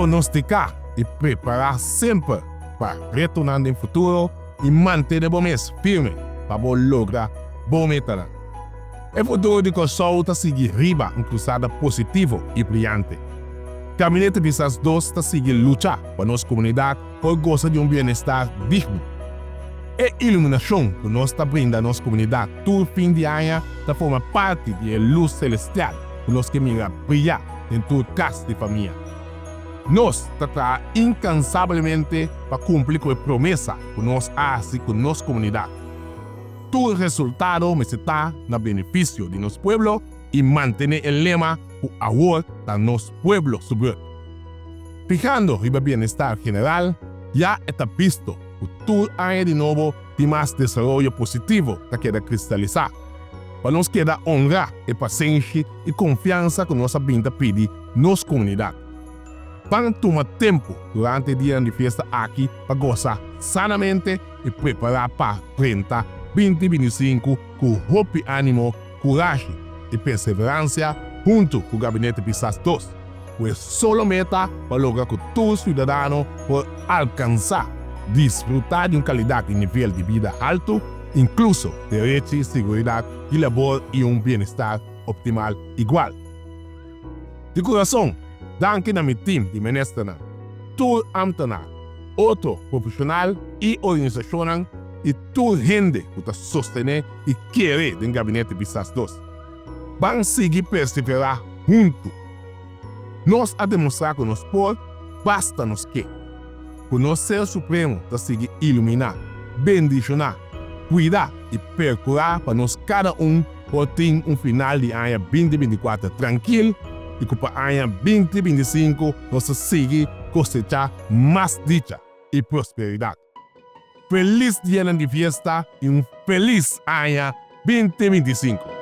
Pronostiká i prepará semper pa retonan den futuro i mantené bo mes firme pa bo logra bo metanan. E futuro di Kòrsou ta sigui riba un krusada positivo i briante. Gabinete Pisas dos ta sigui lucha pa nos komunidat por gosa di un bienestar digno. E iluminashon ku nos ta brinda nos komunidat tur fin di aña ta forma parti di e lus selestial ku nos ke mira bria den tur kas di famia. Nos ta traha inkansablemente pa kumpli ku e promesa ku nos a hasi ku nos komunidat. Tur resultado mester ta na benefisio di nos pueblo i mantené e lema ku awor ta nos pueblo su beurt. Fijando riba bienestar general, ya e ta bisto ku tur aña di nobo tin mas desaroyo positivo ta keda kristalisá. Pa nos keda honrá e pasenshi i konfiansa ku nos a bin ta pidi nos komunidat. Ban tuma tempu durante e dianan di fiesta aki pa gosa sanamente i prepará pa drenta 2025 ku hopi ánimo, kurashi i perseveransia huntu ku Gabinete Pisas dos, ku e solo meta pa logra ku tur siudadano por alkansá disfrutá di un kalidat i nivel di bida haltu, inkluso derechi, siguridat di labor i un bienestar optimal igual. Di kurason, danki na mi tim di ministernan, tur ámtenar, otro profeshonal i organisashonnan i tur hende ku ta sostené i kere den Gabinete Pisas dos. Ban sigui perseverá huntu. Nos a demostrá ku nos por, basta nos ke. Ku nos Ser Supremo ta sigui iluminá, bendishoná, kuida i perkurá pa nos kada un por tin un final di aña 2024 trankil i ku pa aña 2025 nos ta sigui kosechá mas dicha i prosperidat. Felis dianan di fiesta i un felis aña 2025!